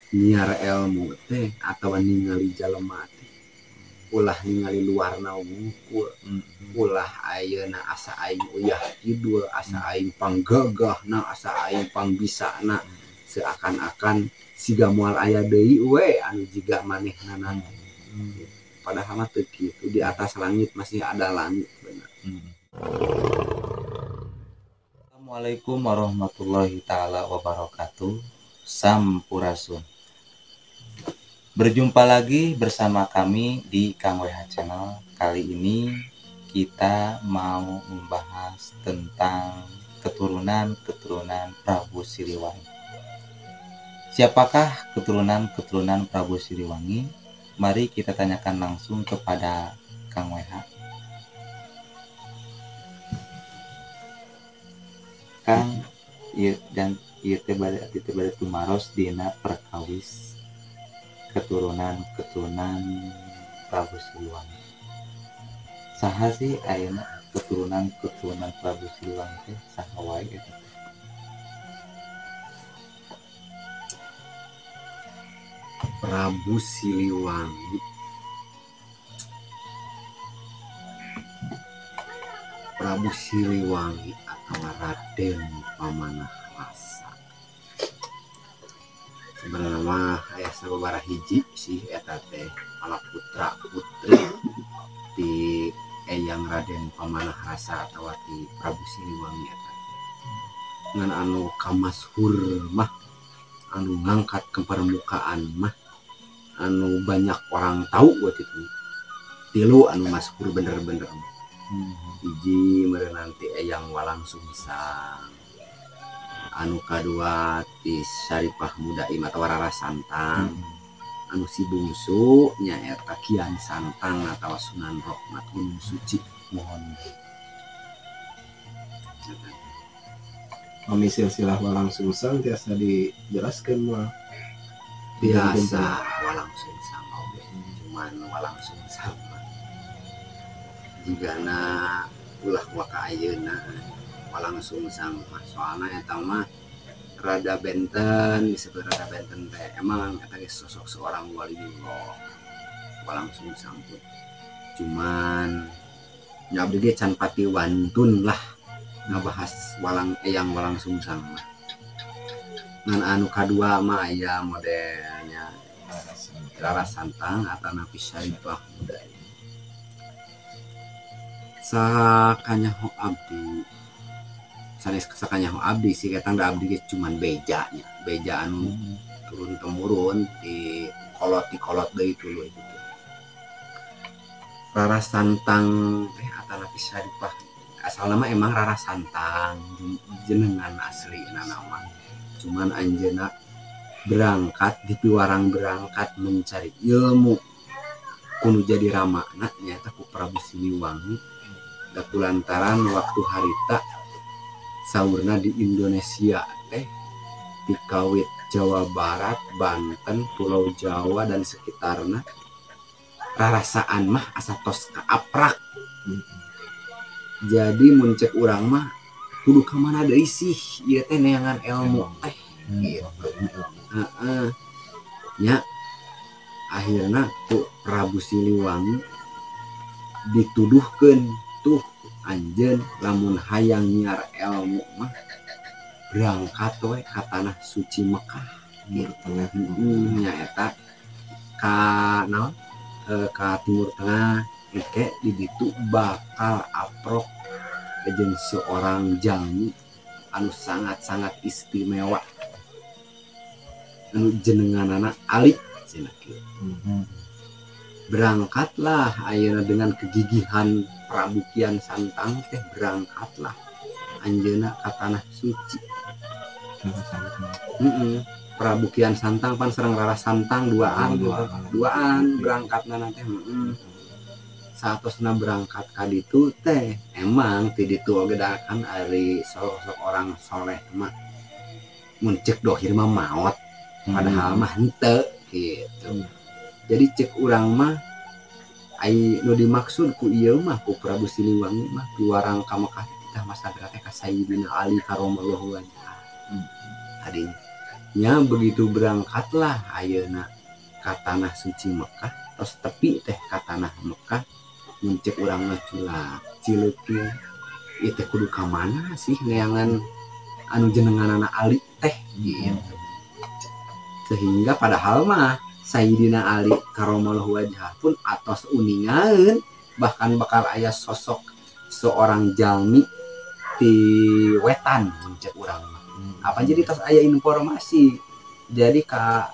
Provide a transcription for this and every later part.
Nyiar ilmu teh atawa ningali jalema teh ulah ningali luarna wungkul, ulah ayeuna asa aing uyah kidul, asa aing panggagahna, asa aing pangbisana, seakan-akan siga moal aya deui we anu jiga manehna teh. Padahal mah teu kitu, di atas langit masih ada langit bener. Assalamualaikum warahmatullahi taala wabarakatuh. Sampurasun. Berjumpa lagi bersama kami di Kang WH Channel. Kali ini kita mau membahas tentang keturunan-keturunan Prabu Siliwangi. Siapakah keturunan-keturunan Prabu Siliwangi? Mari kita tanyakan langsung kepada Kang WH. Kang, ieu dan ieu teh bade abdi teh bade tumaros dina perkawis keturunan-keturunan Prabu Siliwangi. Saha sih ayeuna keturunan-keturunan Prabu Siliwangi teh saha wae eta teh? Prabu Siliwangi, Prabu Siliwangi atau Raden Pamanah Rasa. Sebenarnya mah aya sababaraha hiji sih eta teh ala putra putri di Eyang Raden Pamanah Rasa atau ti Prabu Siliwangi eta teh. Ngan anu kamashur mah, anu ngangkat ke permukaan mah, anu banyak orang tahu waktu itu tilu anu masyhur bener-bener. Hiji meureun nanti Eyang Walang Sungsang, anu kadua ti Syarifah Mudaim atau Rara Santang, anu si bungsu nyaeta Kian Santang atau Sunan Rohmat Gunung Suci. Mohon kami silsilah Walang Sungsang tiasa dijelaskan mah. Biasa Walang Sungsang oge, cuman Walang Sungsang mah jigana ulah waka ayeuna Walang Sungsang mah, soalna eta mah rada benten, disebut rada benten teh emang eta ge sosok seorang waliullah Walang Sungsang tuh. Cuman nya abdi ge can pati wantun lah ngabahas walang Eyang Walang Sungsang mah. Ngan anu kadua mah aya modelnya Rara Santang atau Nabi Syarifah Muda. Sakanyaho abdi, sanes sakanyaho abdi sih ketang da abdi ge cuman bejanya, beja anu turun temurun di kolot deui tuluy gitu. Rara Santang teh atanapi Syarifah asal nama emang Rara Santang jenengan asli nama, cuman anjeunna berangkat di piwarang berangkat mencari ilmu kudu jadi ramana nyaeta ku Prabu Siliwangi. Da kulantaran waktu harita saurna di Indonesia teh dikawit Jawa Barat, Banten, Pulau Jawa dan sekitarna rarasaan mah asa tos kaaprak. Jadi mun cek urang mah kudu ka mana deui sih ieu teh neangan ilmu teh gitu. Heeh. Nya akhirna ku Prabu Siliwangi dituduhkeun tuh anjeun lamun hayang nyiar ilmu mah berangkat we ka tanah suci Mekah Timur Tengah. Nyaeta ka naon? Ka Timur Tengah engke di ditu bakal aprok jeung seorang jalmi anu sangat-sangat istimewa anu jenenganana Ali cenah kieu. Berangkatlah ayeuna dengan kegigihan Prabu Kian Santang teh berangkatlah anjeunna ka tanah suci. Prabu Kian Santang pan sareng Rara Santang duaan, duaan berangkatna teh. Saatosna berangkat ka ditu teh emang ti ditu oge da kan ari sosok orang soleh mah mun cek dohir mah maot, padahal mah henteu gitu. Jadi cek urang mah ai nu dimaksud ku ieu mah ku Prabu Siliwangi mah piwarang ka Mekah teh masalah teh ka Sayyidina Ali karamallahu wajhah. Tadinya. Nya begitu berangkatlah ayeuna ka tanah suci Mekah, tos tepi teh ka tanah Mekah, mun cek urang mah culak cileukeun ieu teh kudu ka mana sih neangan anu jenenganana Ali teh gitu. Sehingga padahal mah Sayyidina Ali karramallahu wajhah pun atos uningaeun bahkan bakal aya sosok seorang jalmi ti wetan mun cek urang mah. Apa jadi tos aya informasi jadi ka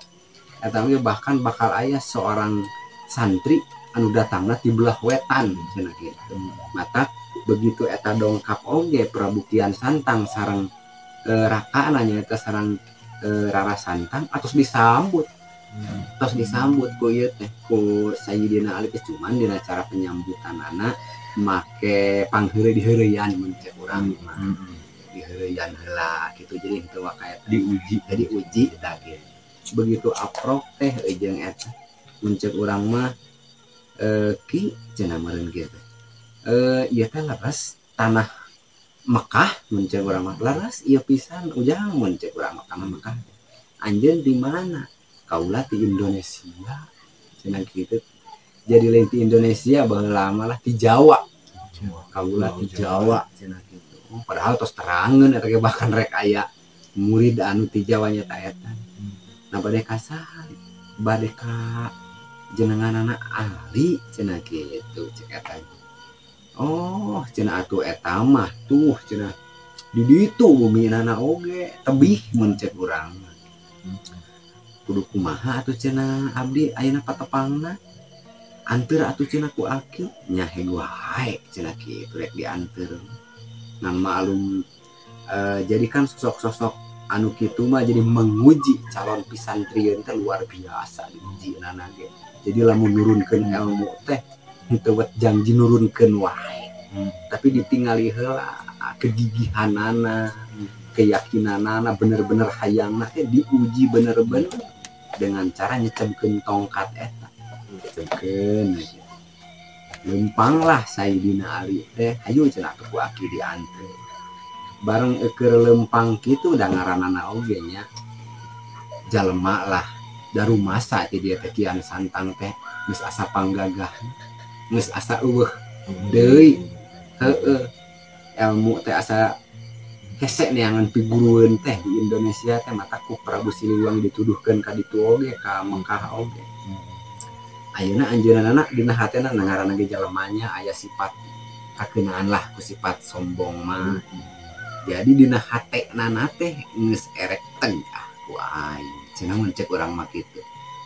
eta ge bahkan bakal aya seorang santri anu datangna ti belah wetan cenah gitu. Mata begitu eta dongkap oge Prabu Kian Santang sareng rakana nyaeta sareng Rara Santang atos disambut. Tos disambut ku ieu teh ku Sayyidina Ali teh, cuman dina cara penyambutanana make pangheureuy diheureuyan mun cek urang mah. Diheureuyan heula gitu, jadi henteu waka eta diuji. Jadi uji tah gitu. Begitu aprok teh jeung eta mun cek urang mah ki cenah meureun kieu teh. Ieu teh leres tanah Mekah mun cek urang mah, leres ieu pisan ujang mun cek urang mah tanah Mekah. Anjeun di mana? Kaula ti Indonesia cenah kitu. Jadi lain ti Indonesia baheula mah lah ti Jawa. Kaula ti Jawa cenah kitu. Oh, padahal tos terangeun eta ge bahkan rek aya murid anu ti Jawa nya ta eta. Nah bade ka saha? Bade ka jenenganana Ali cenah kitu cek eta. Oh cenah atuh eta mah tuh cenah di ditu buminana oge tebih mun cek urang mah. Kudu kumaha atuh cenah abdi ayeuna patepangna anteur atuh cenah ku aki nya heg wae cenah kitu rek dianteur. Ngan maklum jadi kan sosok-sosok anu kitu mah jadi menguji calon pisantrieun teh luar biasa diuji nana ge. Jadi lamun nurunkeun ilmu teh henteu wet janji nurunkeun wae. Tapi ditingali heula kegigihanana, keyakinanana, bener-bener hayangna teh diuji bener-bener dengan cara nyecebkeun tongkat eta. Nyecebkeun aja. Lempanglah Sayyidina Ali teh, hayu cenah atuh ku aki dianteur. Bareng eukeur lempang kitu da ngaranana oge nya. Jalema lah darumasa teh dia teh Kian Santang teh geus asa panggagah, geus asa eueuh deui. Heeh. Ilmu teh asa hese neangan pigurueun teh di Indonesia teh mata ku Prabu Siliwangi dituduhkeun ka ditu oge ka Mekah oge. Ayeuna anjeunna dina hatena ngaranna ge jalemanya aya sifat kakeunaan lah ku sifat sombong mah. Jadi dina hatena teh geus erek tengah ku aing. Cenah mun cek urang mah kitu.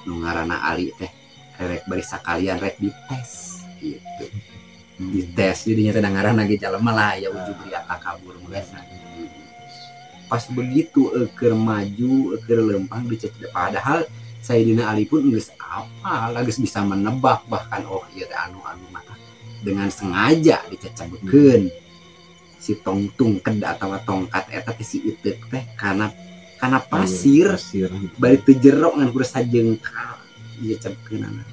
Nu ngaranna Ali teh rek bari sakalian rek dites gitu. Dites jadinya teh ngaranna ge jalema lah ya ujub ria takabur biasa. Pas begitu eukeur maju eukeur lempang dicek padahal Sayyidina Ali pun geus apal, geus bisa menebak bahkan oh ieu teh anu-anu mata dengan sengaja dicecebkeun si tongtung ked atawa tongkat eta teh si iteuk teh kana pasir, pasir. Bari teu jero ngan kudu sajengkal dicecebkeunana.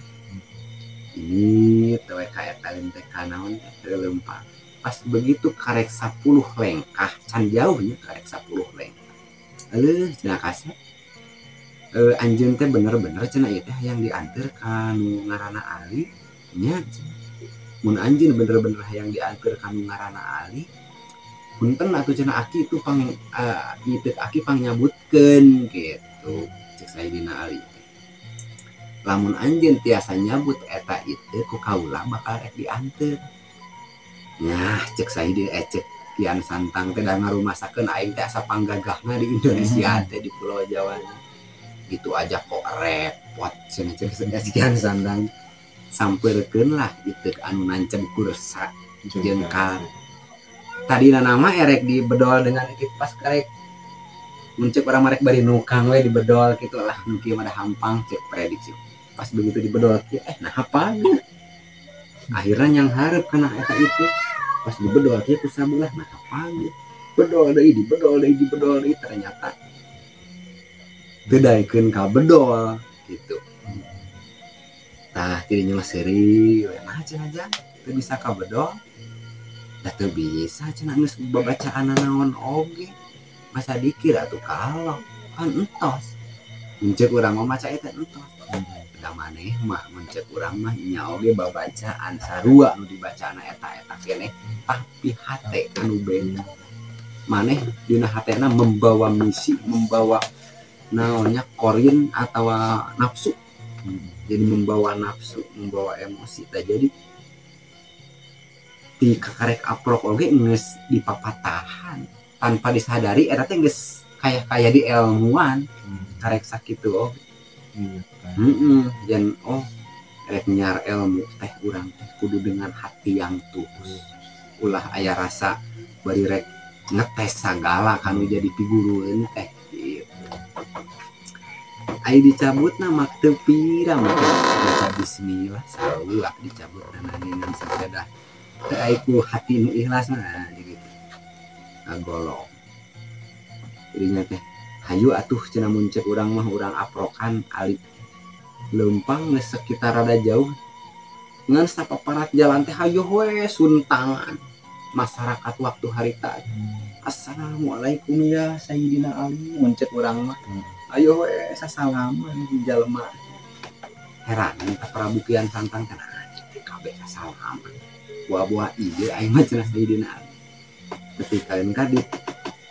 Ini teh we ka eta teh kanaon teh lempang. Pas begitu karek 10 lengkah can jauhnya karek 10 lengkah. Aleuh cenah kasep. Anjeun teh bener-bener cenah ieu teh hayang dianteur ka nu ngaranna Ali nya cenah. Mun anjeun bener-bener hayang dianteur ka nu ngaranna Ali punten atuh cenah aki itu pang ieu teh aki pangnyabutkeun gitu cek Sayyidina Ali teh. Lamun anjeun tiasa nyabut eta ieu ku kaula bakal rek dianteur. Nyah cek Sayyidina cek Kian Santang teh da ngarumasakeun aing teh asa panggagahna di Indonesia teh di Pulau Jawa. Gitu aja kok repot cenah cek Kian Santang. Sampeurkeun lah itu anu nancep kursa jengkal. Tadina nama erek dibedol dengan itu pas karek mun cek urang marek bari nukang we dibedol kitu lah nu kieu mah da hampang cek prediksi. Pas begitu dibedol kieu nah apa gitu. Akhirnya yang hareup kana eta itu pas dibedol kieu ku sabelah nah apa gitu. Bedol deui dibedol deui dibedol deui ternyata teu daekeun ka bedol gitu. Tah tidinya mah seuri we mah cenah jang teu bisa ka bedol. Da teu bisa cenah geus babacaan naon oge. Masa dikir atuh kalong. Kan entos. Mun ceuk urang mah maca eta entos. Da maneh mah mun ceuk urang mah nya oge babacaan sarua nu dibacana eta-eta keneh, tapi hate anu beda. Maneh dina hatena membawa misi, membawa naonnya, korin atau nafsu. Jadi membawa nafsu, membawa emosi. Tah, jadi di kakarek aprok oge geus dipapatahan tanpa disadari eta teh geus kayak di ilmuan karek sakitu oge. Heeh, dan oh, rek nyiar ilmu teh urang teh kudu dengan hati yang tulus. Ulah aya rasa bari rek ngetes sagala kanu jadi pigurueun teh gitu. Ai dicabutna mah teu pira mah baca bismillah sarua dicabutna ngan sapedah teu ai ku hati nu ikhlas mah gitu. Ngagolong. Jadinya teh hayu atuh cenah mun ceuk urang mah urang aprokan alit leumpang geus sekitar rada jauh ngan sapaparat jalan teh hayoh we suntangan masyarakat waktu harita. Assalamualaikum ya Sayyidina Ali, mun ceuk urang mah ayo we sasalaman di jalma. Heran ka Prabu Kian Santang kan kabeh sasalaman buah-buah ieu aing mah cenah Sayyidina Ali. Ketika ka di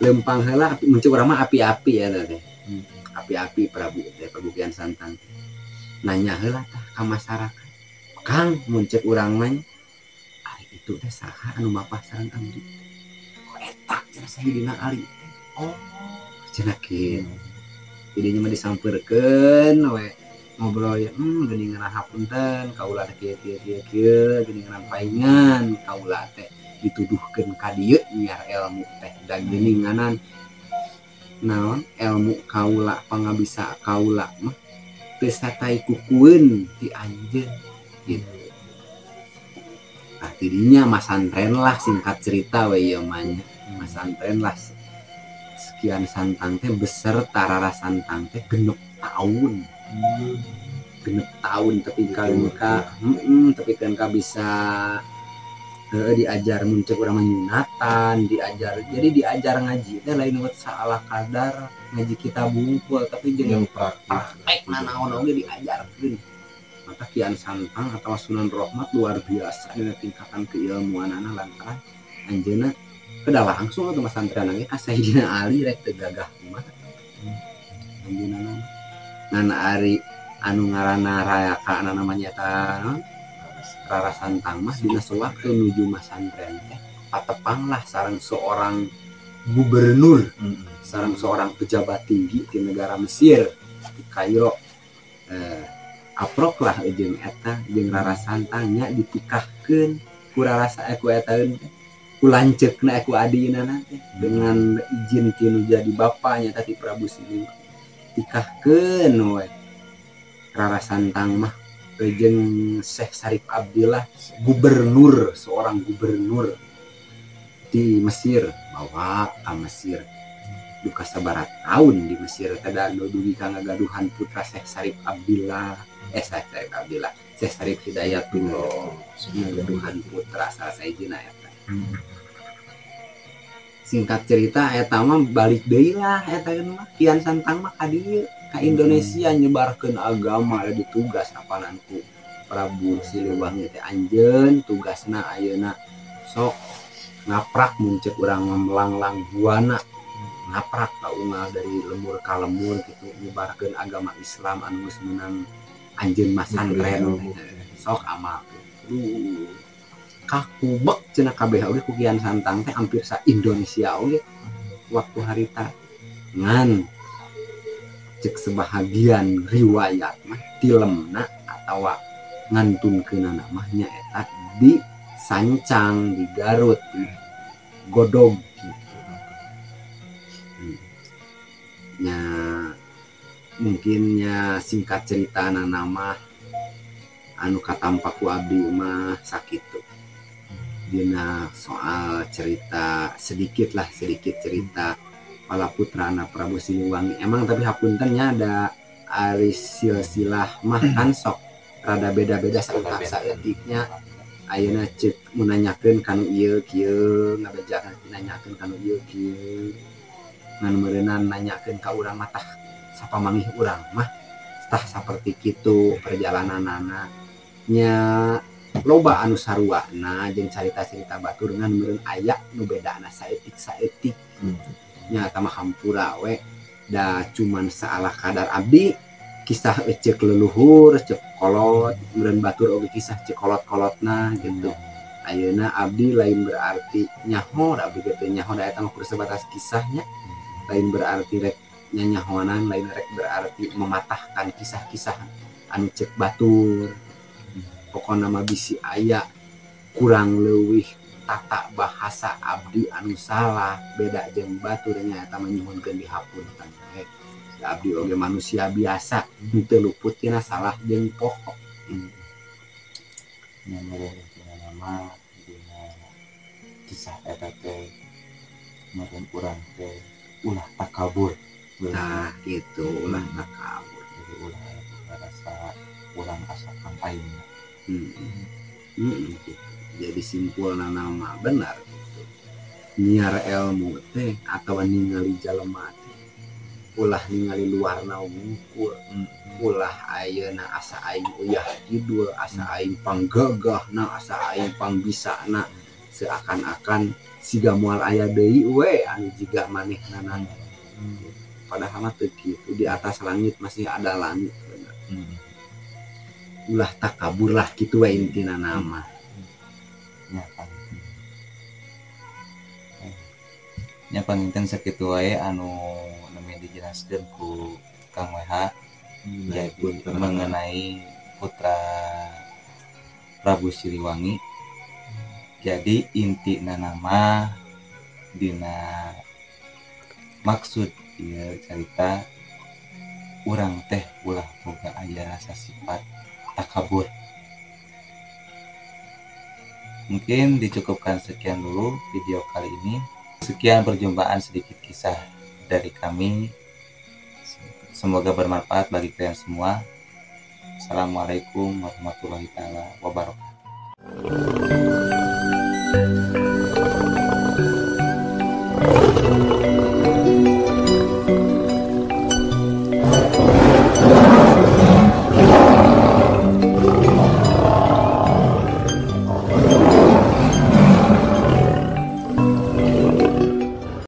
lempang heula mun ceuk urang mah api-api ya teh. Api-api Prabu teh, Prabu Kian Santang nanya heula tah ka masyarakat. Kang, mun ceuk urang mah ari itu teh saha anu mapah sareng abdi? Kok eta cenah Sayyidina Ali teh. Oh, cenah kieu. Jadinya mah disampeurkeun we ngobrol ya, geuningan hapunten kaula teh kieu kieu kieu kieu, geuningan paingan kaula teh dituduhkeun ka dieu nyiar ilmu teh da geuninganan naon ilmu kaula pangabisa kaula mah teu satai kukueun ti anjeun gitu. Nah, tidinya masantren lah singkat cerita we ieu mah nya. Masantren lah Kian Santang teh beserta Rara Santang teh 6 tahun. 6 tahun tapi kan ka tapi kan ka bisa diajar mun ceuk urang mah nyunatan, diajar, jadi diajar ngaji teh lain wet salah kadar ngaji kita bungkul, tapi jeung yang praktik. Praktek nanaon oge diajarkeun. Maka Kian Santang atau Sunan Rohmat luar biasa dengan tingkatan keilmuanana lantaran anjeunna kedah langsung atau masantren ge ka Sayyidina Ali rek teu gagah kumaha anjeunna mah. Ngan ari anu ngaranna rayaka namanya eta naon, Rara Santang mah dina sewaktu nuju masantren teh patepang lah sareng seorang gubernur, sareng seorang pejabat tinggi di negara Mesir, di Kairo. Aprok lah jeung eta jeung Rara Santangnya ditikahkeun ku Rara ku eta teh, ku lanceukna, ku adina teh, dengan izin ti nu jadi bapaknya tadi, Prabu Siliwangi. Tikahkeun we Rara Santang mah jeung Syekh Sarif Abdillah, gubernur, seorang gubernur di Mesir. Bawa ke Mesir duka sabaraha tahun di Mesir teh da dugi ka ngagaduhan putra Syekh Sarif Abdillah, Syekh Sarif Abdillah, Syekh Sarif Hidayatullah, ngagaduhan putra salah sahijina eta. Singkat cerita eta mah balik deui lah eta mah Kian Santang mah ka dieu ka Indonesia nyebarkeun agama. Ada ditugas apanan ku Prabu Siliwangi teh, anjeun tugasna ayeuna sok ngaprak, mun ceuk urang mah melanglang buana, ngaprak ka unggal dari lembur ka lembur gitu, nyebarkeun agama Islam anu geus meunang anjeun masantren teh. Sok amalkeun. Kakubek cenah kabeh oge ku Kian Santang teh hampir sa Indonesia oge waktu harita. Ngan cek sebahagian riwayat mah tilemna atawa ngantunkeunana mah nyaeta di Sancang, di Garut, di Godog gitu. Nya mungkinnya singkat cerita nama anu katampa ku abdi mah sakitu dina soal cerita, sedikit lah, sedikit cerita pala putra anak Prabu Siliwangi. Emang tapi hapunten nya, ada ari silsilah mah kan sok rada beda-beda saeutak saeutiknya. Ayeuna cek mun nanyakeun kanu ieu kieu, ngabejakeun nanyakeun kanu ieu kieu. Ngan meureunan nanyakeun ka urang mah tah sapamanggih urang mah tah saperti kitu perjalananana nya, loba anu saruana jeung carita-carita batur, ngan meureun aya nu bedana saeutik-saeutik. Nya eta mah hampura we, da cuman saala kadar abdi kisah eceuk leluhur, cek kolot, meureun batur oge kisah cek kolot-kolotna gitu. Ayeuna abdi lain berarti nyaho, da abdi ge teu nyaho, da eta mah kudu sebatas kisahnya, lain berarti rek nyanyahoanan, lain rek berarti mematahkan kisah-kisah anu cek batur. Pokona mah bisi aya kurang leuwih tata bahasa abdi anu salah, beda jeung batur nya, eta mah nyuhunkeun dihapunten we. Da abdi oge manusia biasa, henteu luput tina salah jeung poho. Nya meureun intina nama dina kisah eta teh meureun urang teh ulah takabur. Tah gitu, ulah takabur. Jadi ulah aya rasa urang asa pang aing. Gitu. Jadi simpulna nama benar gitu. Nyiar ilmu teh atau ningali jalema teh ulah ningali luarna wungkul. Ulah ayeuna asa aing uyah kidul, asa aing panggagahna, asa aing pangbisana, seakan-akan siga moal aya deui we anu jiga manehna. Padahal mah teu kitu, di atas langit masih ada langit, bener. Ulah takabur lah, kitu we intina nama. Nya panginten. Nya panginten sakitu wae anu nembe dijelaskeun ku Kang WH. Jadi putra. Mengenai putra Prabu Siliwangi. Jadi inti nama dina maksud ieu carita urang teh ulah boga aya rasa sifat takabur. Mungkin dicukupkan sekian dulu video kali ini. Sekian perjumpaan sedikit kisah dari kami. Semoga bermanfaat bagi kalian semua. Assalamualaikum warahmatullahi taala wabarakatuh.